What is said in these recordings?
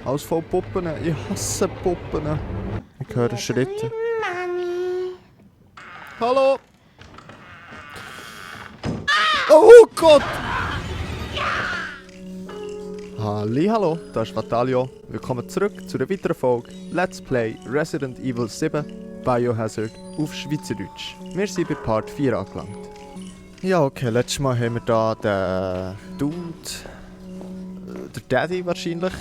Alles voll Puppen. Ich hasse Puppen. Ich höre Schritte. Hallo! Oh Gott! Hallo, da ist Vatalio. Willkommen zurück zu einer weiteren Folge Let's Play Resident Evil 7 Biohazard auf Schweizerdeutsch. Wir sind bei Part 4 angelangt. Ja, okay, letztes Mal haben wir da den Dude, der Daddy wahrscheinlich,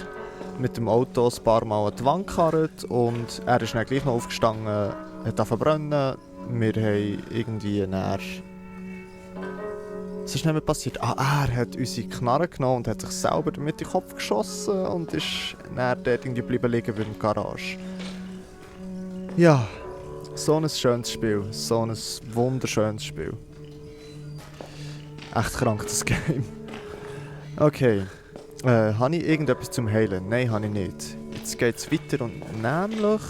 mit dem Auto ein paar Mal an die Wand gekarrt und er ist dann gleich noch aufgestanden, hat verbrennen. Wir haben irgendwie näher. Was ist nicht mehr passiert? Er hat unsere Knarre genommen und hat sich selber damit in den Kopf geschossen und ist dann dort irgendwie geblieben liegen bei der Garage. Ja, so ein schönes Spiel. So ein wunderschönes Spiel. Echt krank, das Game. Okay. Habe ich irgendetwas zum Heilen? Nein, habe ich nicht. Jetzt geht es weiter und nämlich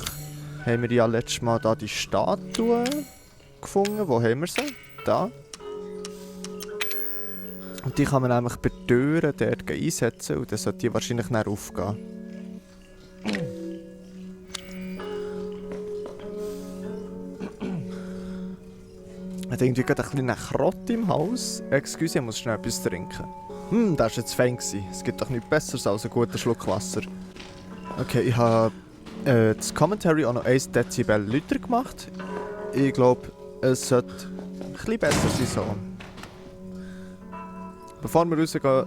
haben wir ja letztes Mal da die Statue gefunden. Wo haben wir sie? Da. Und die kann man nämlich bei Türen dort einsetzen und dann sollte die wahrscheinlich näher aufgehen. Ich habe irgendwie gerade ein bisschen Krott im Haus. Excuse, ich muss schnell etwas trinken. Das war jetzt fein gewesen. Es gibt doch nichts Besseres als einen guten Schluck Wasser. Okay, ich habe das Commentary auch noch 1 Dezibel lauter gemacht. Ich glaube, es sollte ein bisschen besser sein so. Bevor wir rausgehen,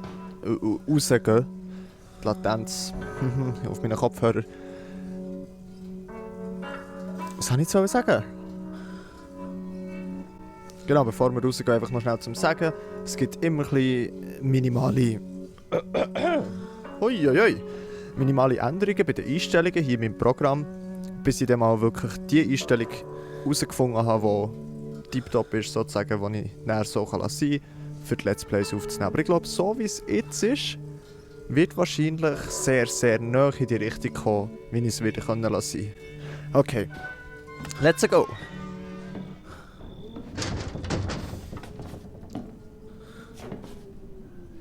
die Latenz auf meinen Kopfhörer. Was soll ich jetzt sagen? Genau, bevor wir rausgehen, einfach noch schnell zum Sagen. Es gibt immer ein bisschen minimale minimale Änderungen bei den Einstellungen hier in meinem Programm, bis ich dann mal wirklich die Einstellung herausgefunden habe, die tiptop ist, sozusagen, die ich näher so sein kann, für die Let's Plays aufzunehmen. Aber ich glaube, so wie es jetzt ist, wird wahrscheinlich sehr, sehr nah in die Richtung kommen, wie ich es wieder sein lassen. Okay, let's go!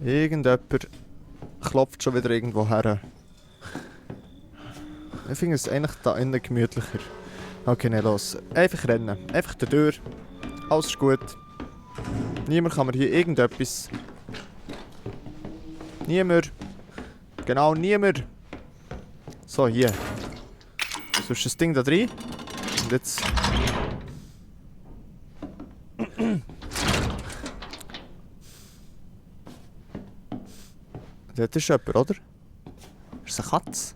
Irgendjemand klopft schon wieder irgendwo her. Ich finde es eigentlich da innen gemütlicher. Okay, ne, los. Einfach rennen. Einfach da durch. Alles ist gut. Niemand kann mir hier irgendetwas. Niemand. Genau, niemand. So, hier. So ist das Ding da drin. Und jetzt. Dort ist jemand, oder? Ist es eine Katze?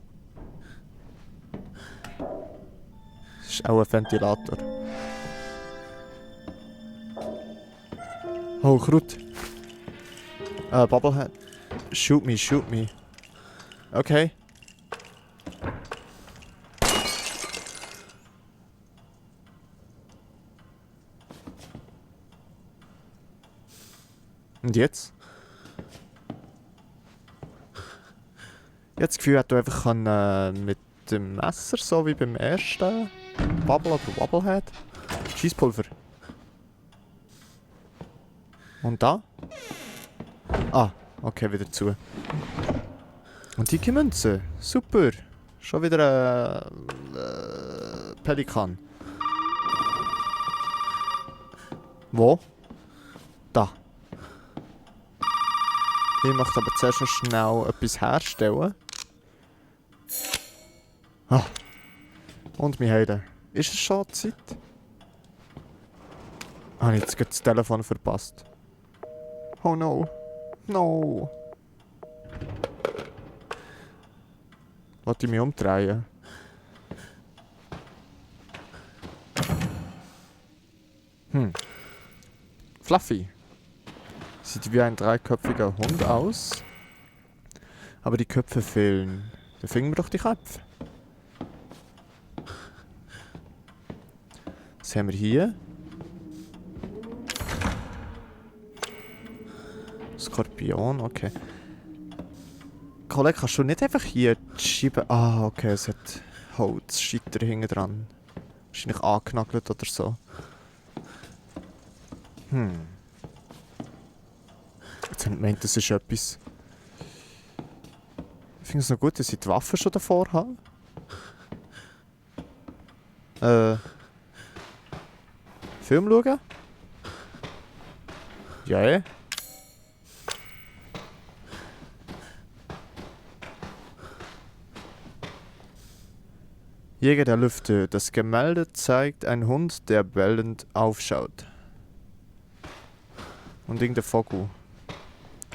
Das ist auch ein Ventilator. Oh, Krut. Bubblehead. Shoot me, shoot me. Okay. Und jetzt? Jetzt das Gefühl, du einfach mit dem Messer, so wie beim ersten Bubble oder Wobblehead. Schießpulver. Und da? Ah, okay, wieder zu. Und die Münze. Super. Schon wieder ein Pelikan. Wo? Da. Ich möchte aber zuerst noch schnell etwas herstellen. Ah. Und mich heilen. Ist es schon Zeit? Ah, jetzt gerade das Telefon verpasst. Oh no. No. Wollte ich mich umdrehen? Fluffy. Sieht wie ein dreiköpfiger Hund aus. Aber die Köpfe fehlen. Dann finden wir doch die Köpfe. Was haben wir hier? Skorpion, okay. Kollege, kannst du nicht einfach hier schieben? Ah, okay, es hat Holzscheiter hinten dran. Wahrscheinlich angenagelt oder so. Jetzt haben wir gemeint, das ist etwas. finde es noch gut, dass ich die Waffe schon davor habe. Film schauen? Ja. Jäger der Lüfte. Das Gemälde zeigt einen Hund, der bellend aufschaut. Und irgendein Vogel.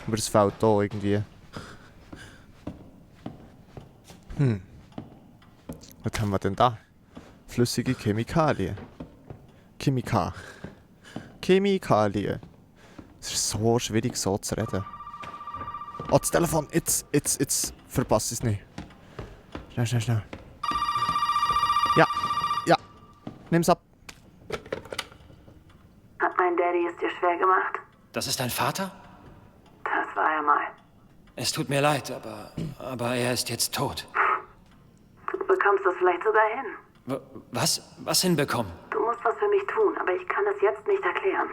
Aber es fehlt da irgendwie. Was haben wir denn da? Flüssige Chemikalien. Chemikalien. Es ist so schwierig, so zu reden. Oh, das Telefon! Jetzt verpasse ich es nicht. Schnell. Ja. Nimm's ab. Hat mein Daddy es dir schwer gemacht? Das ist dein Vater? Das war er mal. Es tut mir leid, aber er ist jetzt tot. Du bekommst es vielleicht sogar hin. Was? Was hinbekommen? Du musst was für mich tun, aber ich kann es jetzt nicht erklären.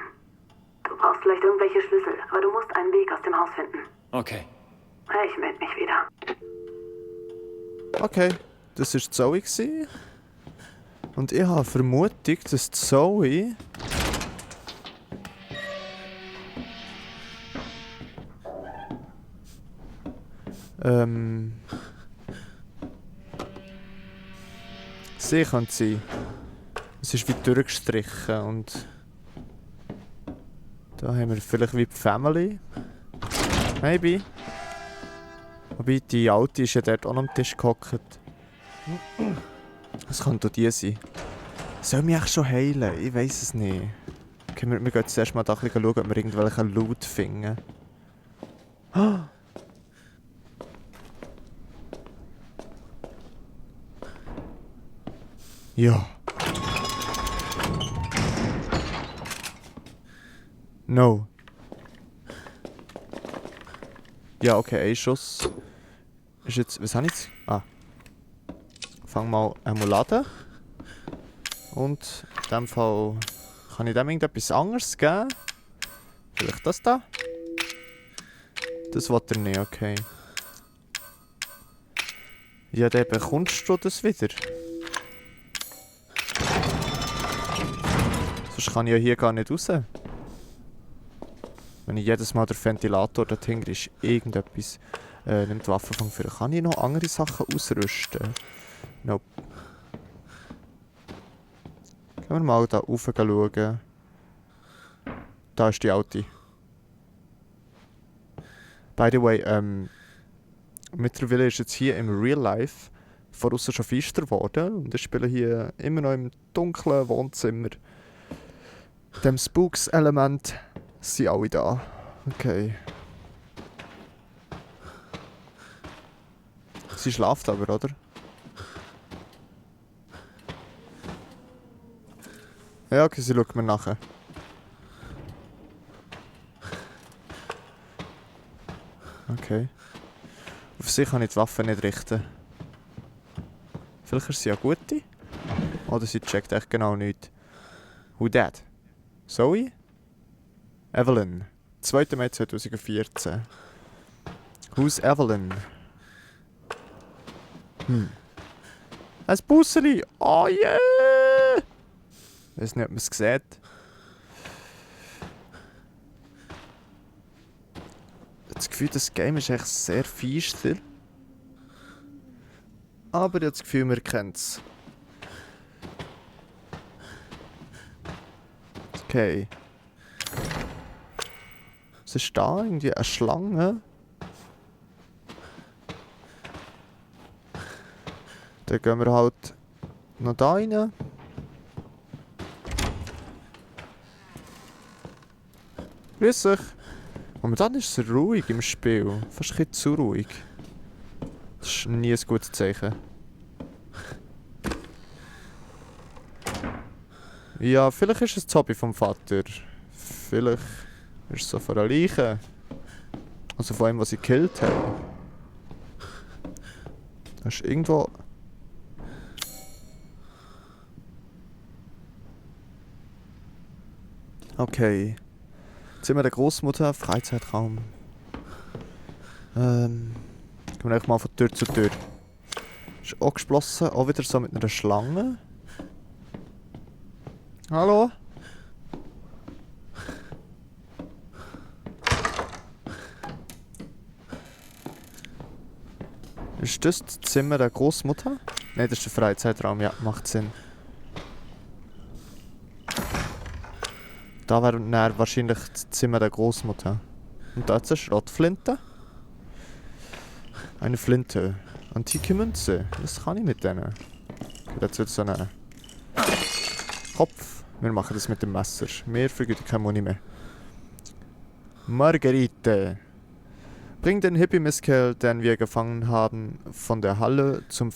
Du brauchst vielleicht irgendwelche Schlüssel, aber du musst einen Weg aus dem Haus finden. Okay. Ich melde mich wieder. Okay, das war Zoe gewesen. Und ich habe Vermutung, dass Zoe... Sie kann sein. Es ist wie durchgestrichen und... Da haben wir vielleicht wie die Family. Maybe. Wobei die Alte ist ja dort auch am Tisch gehockt. Das könnte auch die sein. Soll mich echt schon heilen? Ich weiß es nicht. Okay, wir gehen zuerst mal da ein bisschen schauen, ob wir irgendwelchen Loot finden. Oh. Ja. No. Ja, okay, ein Schuss. Ist jetzt... Was habe ich jetzt? Ah. Fang mal einmal laden. Und in dem Fall... Kann ich dem irgendetwas anderes geben? Vielleicht das da? Das will er nicht, okay. Ja, dann bekommst du das wieder. Sonst kann ich ja hier gar nicht raus. Wenn ich jedes Mal den Ventilator dorthin ist irgendetwas, nimmt die Waffenfang für. Kann ich noch andere Sachen ausrüsten? Nope. Gehen wir mal da rauf schauen. Da ist die Alte. By the way, mittlerweile ist jetzt hier im Real Life von außen schon finster geworden. Und ich spiele hier immer noch im dunklen Wohnzimmer. Dem Spooks-Element sind alle da. Okay. Sie schlaft aber, oder? Ja, okay, sie schaut mir nachher. Okay. Auf sie kann ich die Waffe nicht richten. Vielleicht ist sie ja gute. Oder sie checkt echt genau nichts. Who that? Zoe? Evelyn. 2. Mai 2014. Who's Evelyn? Ein Busseli! Oh yeah! Ich weiß nicht, ob man es sieht. Das Gefühl, das Game ist echt sehr feister. Aber ich habe das Gefühl, wir kennen es. Okay. Was ist da? Irgendwie eine Schlange? Dann gehen wir halt noch da rein. Grüß dich. Momentan ist es ruhig im Spiel. Fast ein bisschen zu ruhig. Das ist nie ein gutes Zeichen. Ja, vielleicht ist es das Hobby vom Vater. Vielleicht ist es so von einer Leiche. Also von einem, was sie gekillt haben. Das ist irgendwo... Okay. Zimmer der Großmutter, Freizeitraum. Gehen wir mal von Tür zu Tür. Ist auch geschlossen, auch wieder so mit einer Schlange. Hallo? Ist das das Zimmer der Großmutter? Nein, das ist der Freizeitraum, ja, macht Sinn. Da wäre dann wahrscheinlich das Zimmer der Großmutter. Und da ist eine Schrottflinte. Eine Flinte. Antike Münze. Was kann ich mit denen? Jetzt wird so ein Kopf. Wir machen das mit dem Messer. Wir vergeben kein Money mehr. Margarite. Bring den Hippie-Miskel, den wir gefangen haben, von der Halle zum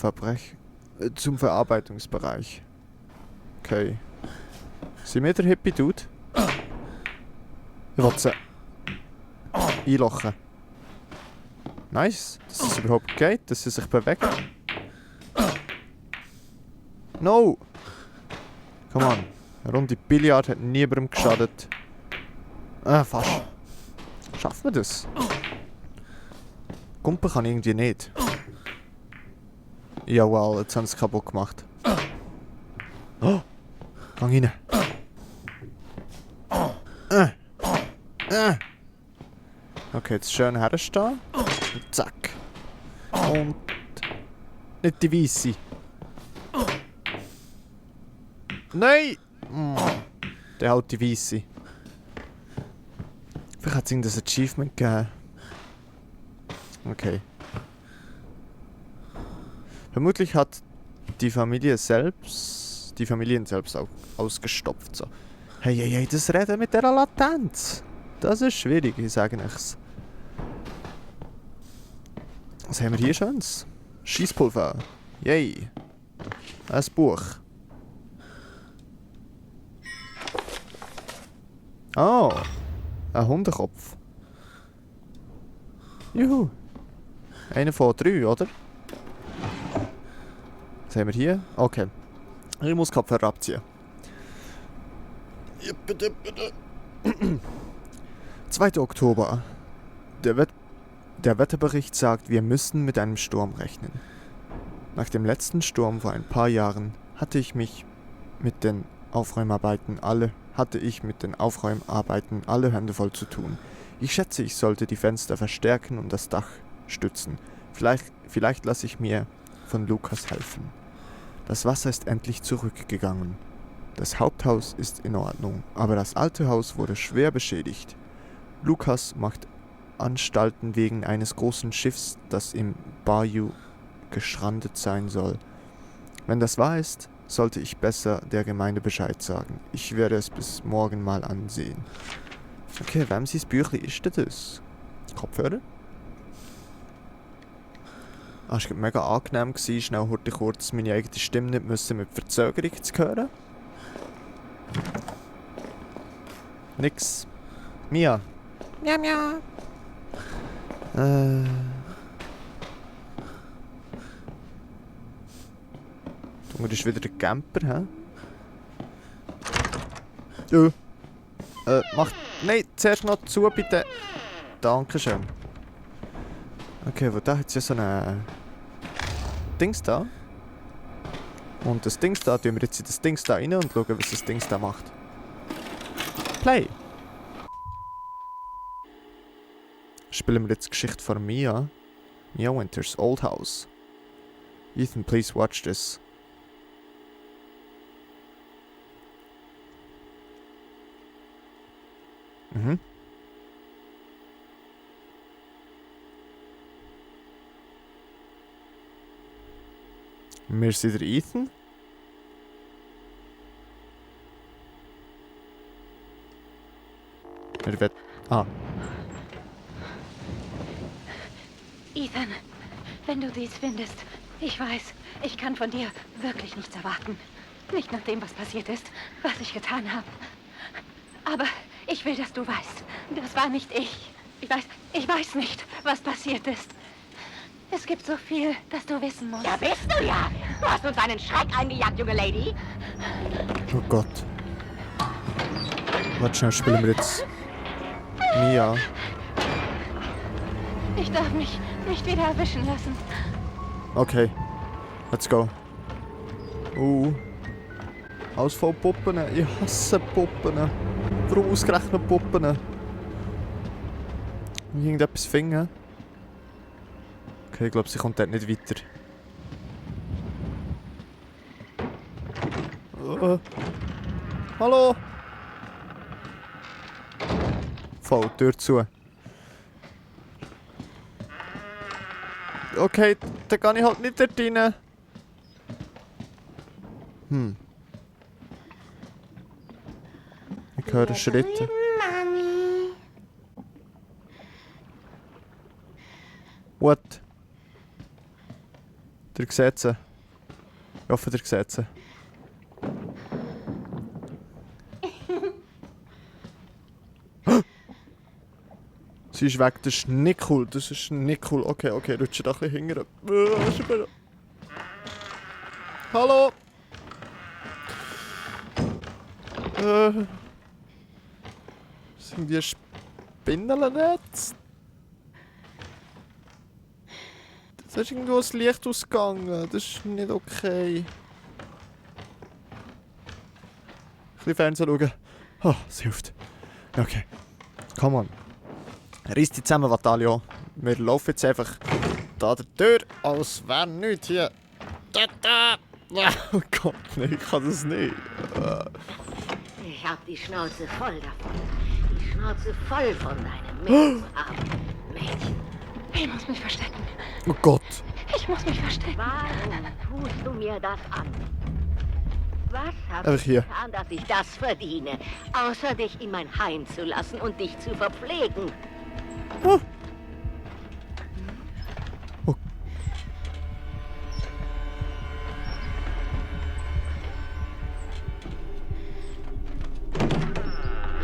zum Verarbeitungsbereich. Okay. Sind wir der Hippie-Dude? Ich will sie einlochen. Nice, dass es überhaupt geht, dass sie sich bewegen. No! Come on. Eine Runde Billard hat niemandem geschadet. Fast. Schaffen wir das? Gumpen kann irgendwie nicht. Ja, well, jetzt haben sie es kaputt gemacht. Oh! Gang rein. Okay, jetzt schön herstehen. Und zack. Und... nicht die Weisse. Nein! Der hat die Weisse. Vielleicht hat es irgendein Achievement gegeben. Okay. Vermutlich hat die Familien selbst auch ausgestopft. So. Hey, das Reden mit dieser Latenz. Das ist schwierig, ich sage nichts. Was haben wir hier Schönes? Scheisspulver. Yay. Ein Buch. Oh. Ein Hundekopf. Juhu. Einer von 3, oder? Was haben wir hier? Okay. Ich muss Kopfhörer abziehen. 2. Oktober. Der Wetterbericht sagt, wir müssen mit einem Sturm rechnen. Nach dem letzten Sturm vor ein paar Jahren hatte ich mit den Aufräumarbeiten alle Hände voll zu tun. Ich schätze, ich sollte die Fenster verstärken und das Dach stützen. Vielleicht lasse ich mir von Lukas helfen. Das Wasser ist endlich zurückgegangen. Das Haupthaus ist in Ordnung, aber das alte Haus wurde schwer beschädigt. Lukas macht Anstalten wegen eines großen Schiffs, das im Bayou gestrandet sein soll. Wenn das wahr ist, sollte ich besser der Gemeinde Bescheid sagen. Ich werde es bis morgen mal ansehen. Okay, wem sein Büchlein ist denn das? Kopfhörer? Es war mega angenehm, schnell heute kurz meine eigene Stimme nicht müssen mit Verzögerung zu hören. Nix. Mia. Mia, mia. Du ist wieder der Camper, hä? Ja. Mach... Nein, zuerst noch zu, bitte. Dankeschön. Okay, wo da hat es ja so ein Dings da. Und das Dings da tun wir jetzt in das Dings da rein und schauen, was das Dings da macht. Play! Spielen wir jetzt die Geschichte von Mia. Mia Winters Old House. Ethan, please watch this. Mhm. Wir sind der Ethan. Er wird... Ethan, wenn du dies findest, ich weiß, ich kann von dir wirklich nichts erwarten. Nicht nach dem, was passiert ist, was ich getan habe. Aber ich will, dass du weißt, das war nicht ich. Ich weiß nicht, was passiert ist. Es gibt so viel, das du wissen musst. Ja, bist du ja. Du hast uns einen Schreck eingejagt, junge Lady. Oh Gott. Warte schnell, spielen wir jetzt Mia. Ich darf mich nicht wieder erwischen lassen. Okay. Let's go. Alles voll Puppen. Ich hasse Puppen. Warum ausgerechnet Puppen? Irgendetwas finden. Okay, ich glaube, sie kommt dort nicht weiter. Hallo? Voll, Tür zu. Okay, dann kann ich halt nicht dort rein. Ich höre Schritte. Mami. What? Der sieht sie. Ich hoffe, der sieht sie. Sie ist weg, das ist nicht cool, das ist nicht cool. Okay, rutsche da ein bisschen hinterher. Hallo? Sind die Spinnennetz? Da ist irgendwo das Licht ausgegangen, das ist nicht okay. Ein bisschen Fernsehen schauen. Oh, es hilft. Okay, come on. Reiss dich zusammen, Vatalio. Wir laufen jetzt einfach da der Tür, als wäre nichts hier. Oh Gott, nein, ich kann das nicht. Ich hab die Schnauze voll davon. Die Schnauze voll von deinem Mädchenabend. Mädchen. Ich muss mich verstecken. Oh Gott. Ich muss mich verstecken. Warum tust du mir das an? Was habe Einfach ich hier. getan, dass ich das verdiene? Außer dich in mein Heim zu lassen und dich zu verpflegen. Oh. Oh.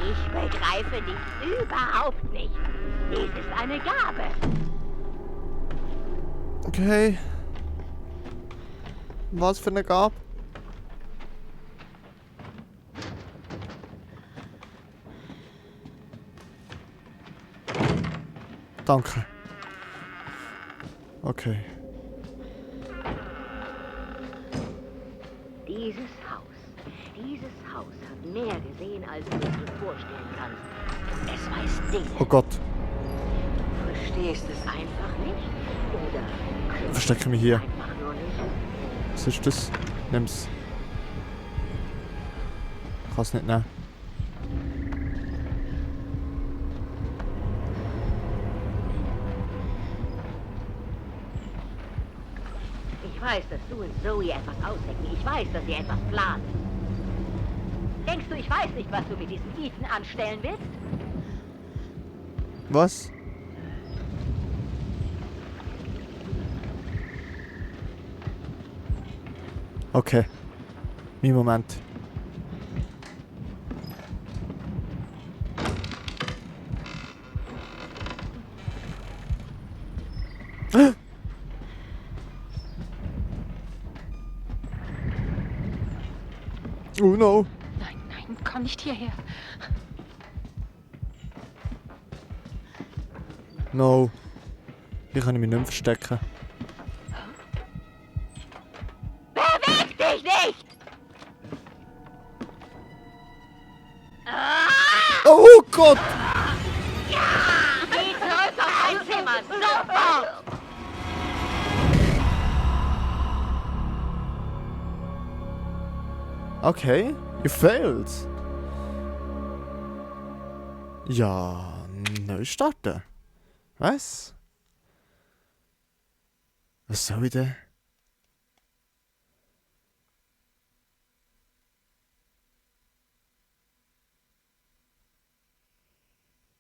Ich begreife dich überhaupt nicht. Dies ist eine Gabe. Okay. Was für eine Gabe? Danke. Okay. Dieses Haus hat mehr gesehen, als du es dir vorstellen kannst. Es weiß Dinge. Oh Gott. Du verstehst es einfach nicht? Oder Verstecke mich hier. einfach nur nicht? Was ist das? Nimm's. Ich kann es nicht nehmen. Ich weiß, dass du und Zoe etwas aushecken. Ich weiß, dass ihr etwas plant. Denkst du, ich weiß nicht, was du mit diesem Ethan anstellen willst? Was? Okay. Mein Moment. Oh no. Nein, komm nicht hierher. No. Hier kann ich mich nicht mehr verstecken. Beweg dich nicht! Oh Gott! Geh zurück auf dein Zimmer! Sofort! Okay, you failed. Ja, neu starten. Was? Was soll ich denn?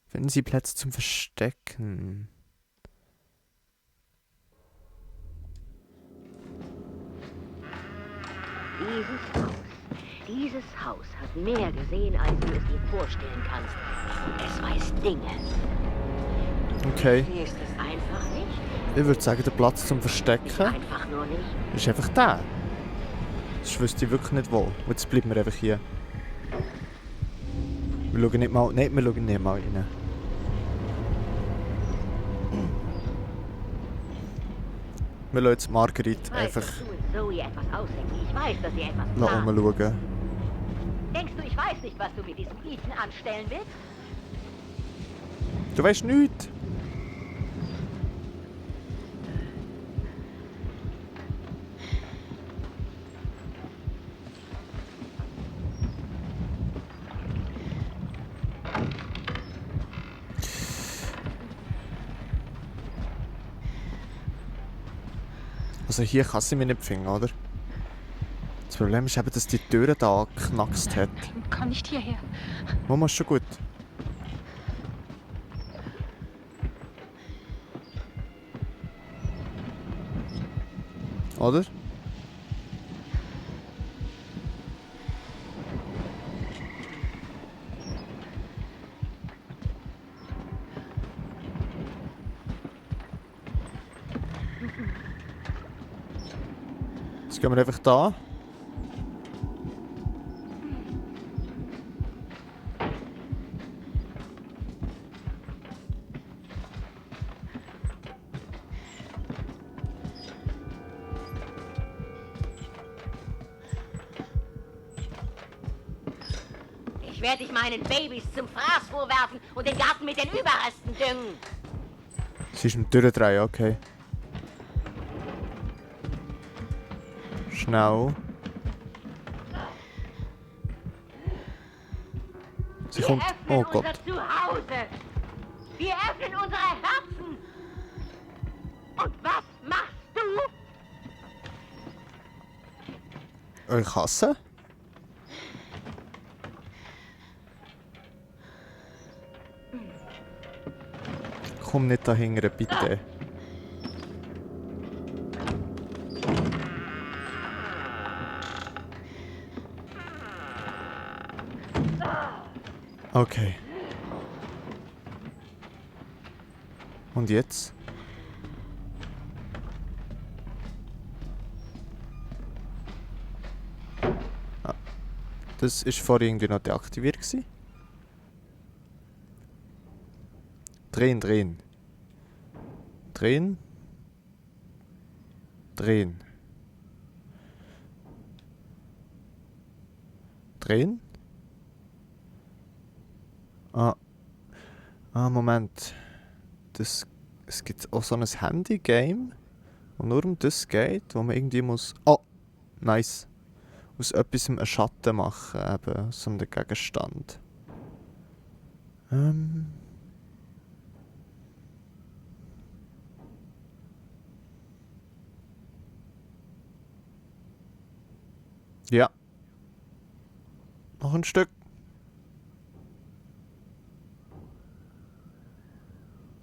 Finden Sie Plätze zum Verstecken. Dieses Haus hat mehr gesehen, als du es dir vorstellen kannst. Es weiß Dinge. Okay, Du verstehst es einfach nicht. ich würde sagen, der Platz zum Verstecken Einfach nur nicht. ist einfach der. Das wüsste ich wirklich nicht wo. Und jetzt bleiben wir einfach hier. Wir schauen nicht mal... Nein, wir schauen nicht mal rein. Wir lassen jetzt Marguerite Ich weiß, einfach dass du und Zoe etwas ausdenken. Ich weiß, dass ihr etwas plant. umschauen. Denkst du, ich weiß nicht, was du mit diesem Ethan anstellen willst? Du weißt nichts. Also hier kann sie mich nicht finden, oder? Das Problem ist eben, dass die Tür da geknackst hat. Komm nicht hierher. Mama ist schon gut. Oder? Jetzt gehen wir einfach da. Ich werde dich meinen Babys zum Fraß vorwerfen und den Garten mit den Überresten düngen. Sie ist im Durchdrehen, okay. Schnell. Sie kommt. Wir Oh öffnen Gott. unser Zuhause. Wir öffnen unsere Herzen. Und was machst du? Ich hasse. Komm nicht dahinter, bitte. Okay. Und jetzt? Ah, das war vorhin irgendwie noch deaktiviert gewesen. Drehen, drehen. Drehen. Drehen. Drehen. Moment. Es gibt auch so ein Handy-Game, wo nur um das geht, wo man irgendwie muss... Oh! Nice. Aus etwas einen Schatten machen, eben, so einem Gegenstand. Ja. Noch ein Stück.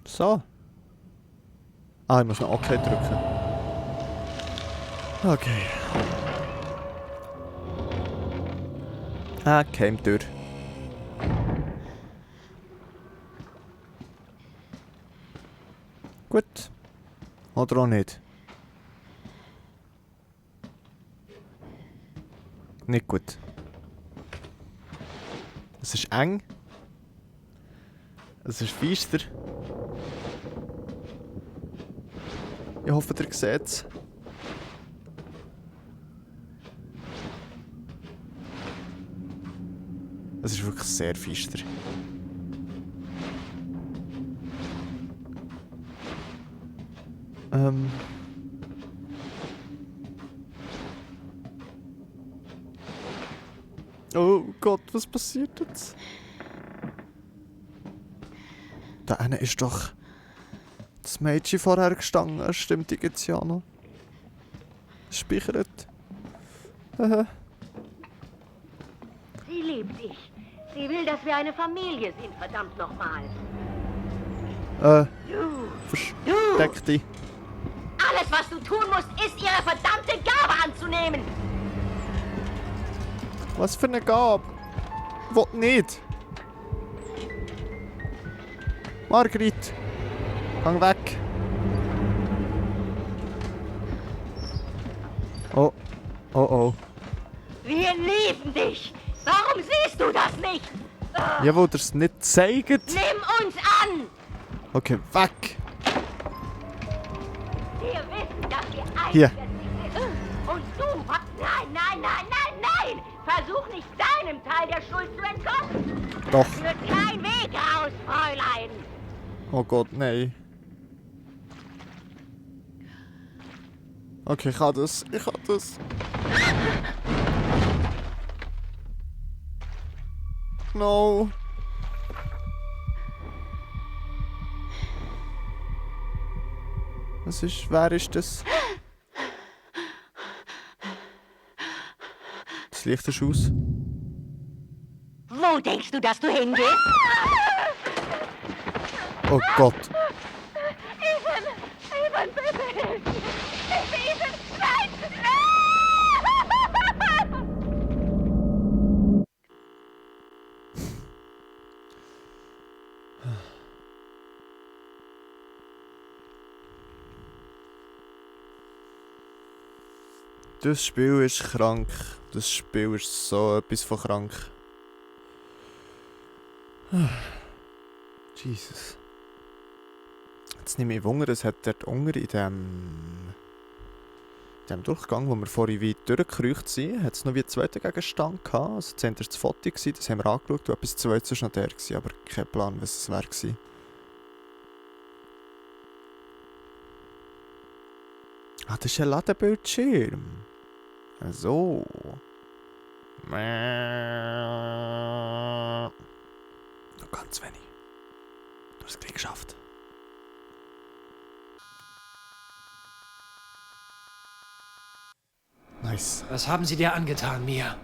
So. Ah, ich muss noch OK drücken. Okay. Okay, im Tür. Gut. Oder auch nicht. Nicht gut. Es ist eng. Es ist feister. Ich hoffe, ihr seht es. Es ist wirklich sehr feister. Oh Gott, was passiert jetzt? Da eine ist doch das Mädchen vorher gestanden. Stimmt, die gibt's ja noch. Speichert. Sie liebt dich. Sie will, dass wir eine Familie sind, verdammt nochmal. Versteck dich. Alles, was du tun musst, ist, ihre verdammte Gabe anzunehmen. Was für eine Gabe? Will nicht. Marguerite. Gang weg. Oh. Oh oh. Wir lieben dich. Warum siehst du das nicht? Ja, wo ihr es nicht zeigt. Nimm uns an. Okay, weg. Wir wissen, dass wir Hier. Und du, nein! Versuch nicht deinem Teil der Schuld zu entkommen. Doch. Führt kein Weg raus, Fräulein. Oh Gott, nein. Okay, ich kann das. No. Wer ist das? Das Licht ist aus. Wo denkst du, dass du hingehst? Oh Gott. Ethan, bitte! Hilfe, Ethan! Nein! Das Spiel ist krank. Das Spiel ist so etwas von krank. Jesus. Jetzt nehme ich Wunder, es hat dort unten in dem Durchgang, wo wir vorhin weit durchgekreucht sind, hat es noch wie einen zweiten Gegenstand gehabt. Also das war das Foto, das haben wir angeschaut, und etwas zweites war noch der, aber kein Plan, was es wäre. Ah, das ist ein Ladebildschirm. So. Noch ganz wenig. Du hast es gleich geschafft. Nice. Was haben Sie dir angetan, Mia?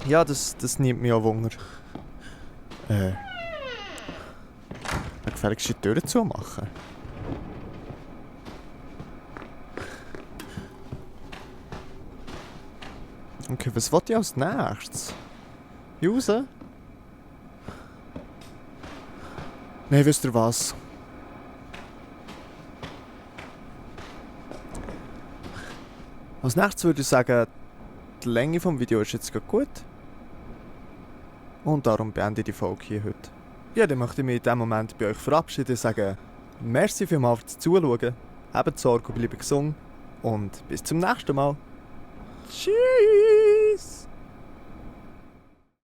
Ja, das nimmt mich auch Wunder. Gefälligst die Türen zumachen. Okay, was will ich als nächstes? Hier raus? Nein, wisst ihr was? Als nächstes würde ich sagen, die Länge des Videos ist jetzt gerade gut. Und darum beende ich die Folge hier heute. Ja, dann möchte ich mich in diesem Moment bei euch verabschieden und sagen, merci vielmals fürs Zuschauen, habt Sorge und bleibt gesund und bis zum nächsten Mal. Tschüss!